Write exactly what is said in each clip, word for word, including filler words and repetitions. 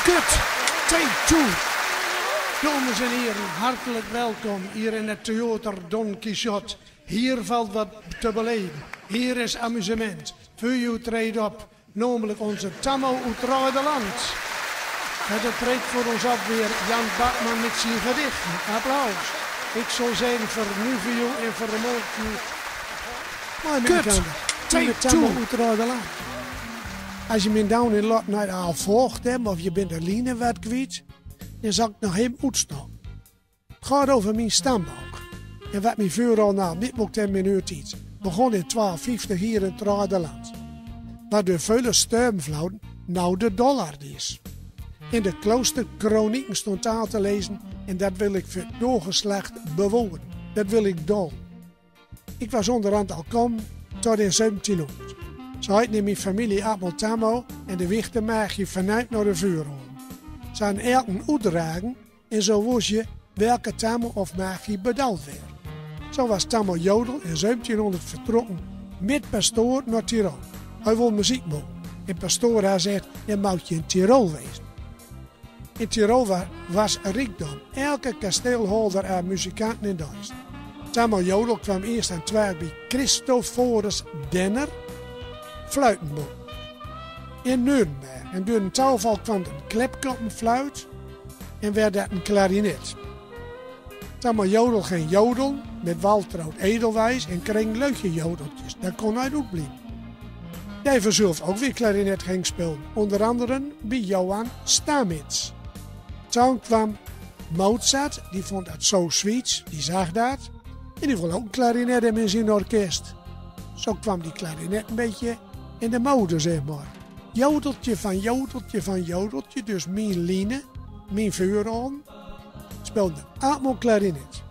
Kut, take two. Dames en hieren, hartelijk welkom hier in het theater Don Quixote. Hier valt wat te beleven. Hier is amusement. Veur u treedt op, namelijk onze Tammo oet Rhoodeland. En dat treedt voor ons op weer Jan Bakman met zijn gedichten. Applaus. Ik zal zeggen, vernuuf u en vermaak u. Mooi, kut, take two. Tammo oet Rhoodeland. As je me down in lot nooit al volgt hebt, of je bent de line wat kwiet, dan zal ik nog even oetstappen. Het gaat over mijn stambook. En wat mijn vuural na mitmokt in mijn huurtied. Begon in twaalf vieftig hier in het Rhoodeland. Wat door vele stormvloden nou de Dollard is. In de kloosterchronieken stond taal te lezen: en dat wil ik voor het nageslacht bewaren. Dat wil ik doen. Ik was onderhand al komen tot in zeventienhonderd. Ze heiten in mijn familie allemaal Tammo en de wichtenmagie vanuit naar de vuural. Ze hadden elk een oetdragen en zo wist je welke Tammo of magie bedoeld werd. Zo was Tammo Jodel in zeventienhonderd vertrokken met pastoor naar Tirol. Hij wil muziek maken. En pastoor hij zegt: dan moet je in Tirol wezen. In Tirol wa-, was rijkdom. Elke kasteelhouder had muzikanten in dienst. Tammo Jodel kwam eerst aan het werk bij Christophorus Denner, fluitenboer in Nürnberg. En door een toeval kwam er een klepje op een fluit en werd dat een klarinet. Tammo Jodel ging jodelen met Waltraud Edelweiss en kreeg leuke jodeltjes. Daar kon hij oetblijven. Hij verzulf ook weer klarinet ging spelen, onder andere bij Johann Stamitz. Toen kwam Mozart, die vond dat zo sweets, die zag dat. En die wil ook een klarinet hebben in zijn orkest. Zo kwam die klarinet een beetje in de mode, zeg maar. Jodeltje van jodeltje van jodeltje, dus mijn line, mijn vuural, speelde allemaal klarinet.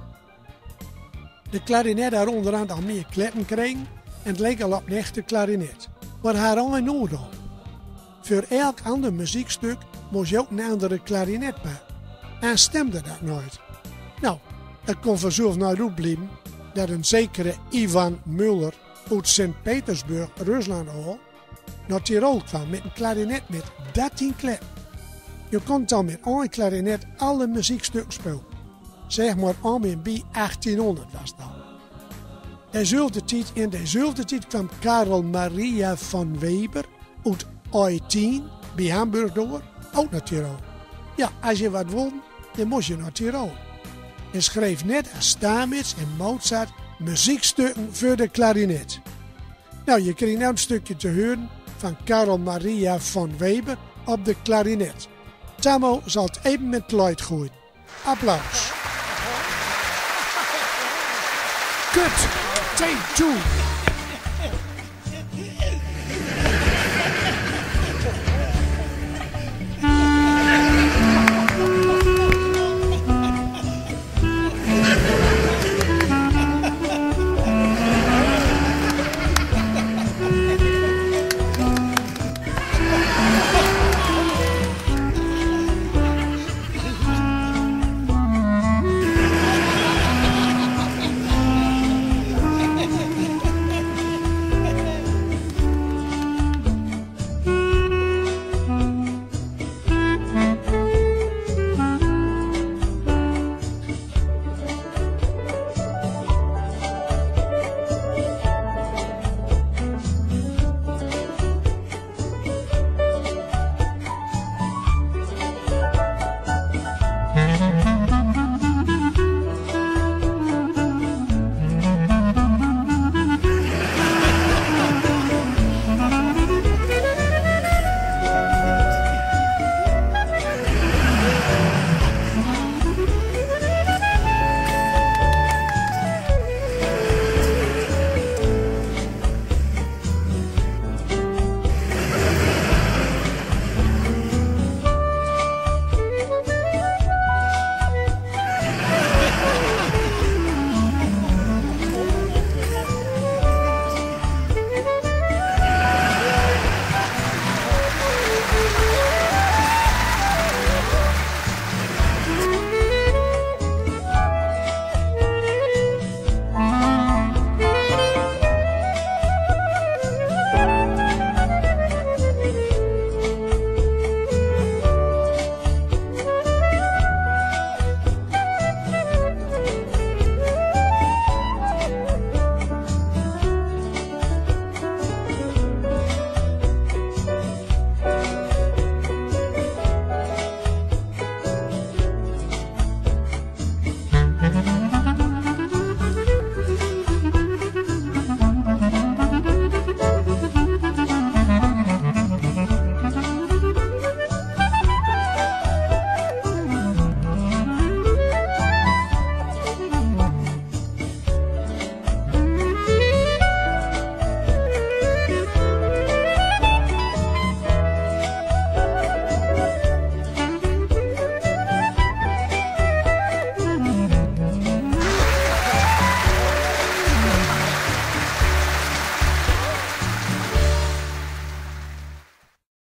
De klarinet had onderhand al meer kleppen gekregen en het leek al op een echte klarinet. Maar had een nadeel. Voor elk ander muziekstuk moest je ook een andere klarinet pakken. En stemde dat nooit. Nou, het kon vanzelf nooit oetblijven dat een zekere Ivan Muller uit Sint-Petersburg, Rusland al, naar Tirol kwam met een klarinet met dertien kleppen. Je kon dan met één klarinet alle muziekstukken spelen. Zeg maar om en bij achttienhonderd was dat. Dezelfde tijd, in dezelfde tijd kwam Carl Maria von Weber uit Eutin bij Hamburg door, ook naar Tirol. Ja, als je wat won, dan moest je naar Tirol. En schreef net als Stamitz en Mozart muziekstukken voor de klarinet. Nou, je krijgt nou een stukje te horen van Carl Maria von Weber op de klarinet. Tammo zal het even met luid gooien. Applaus. Kut, take two.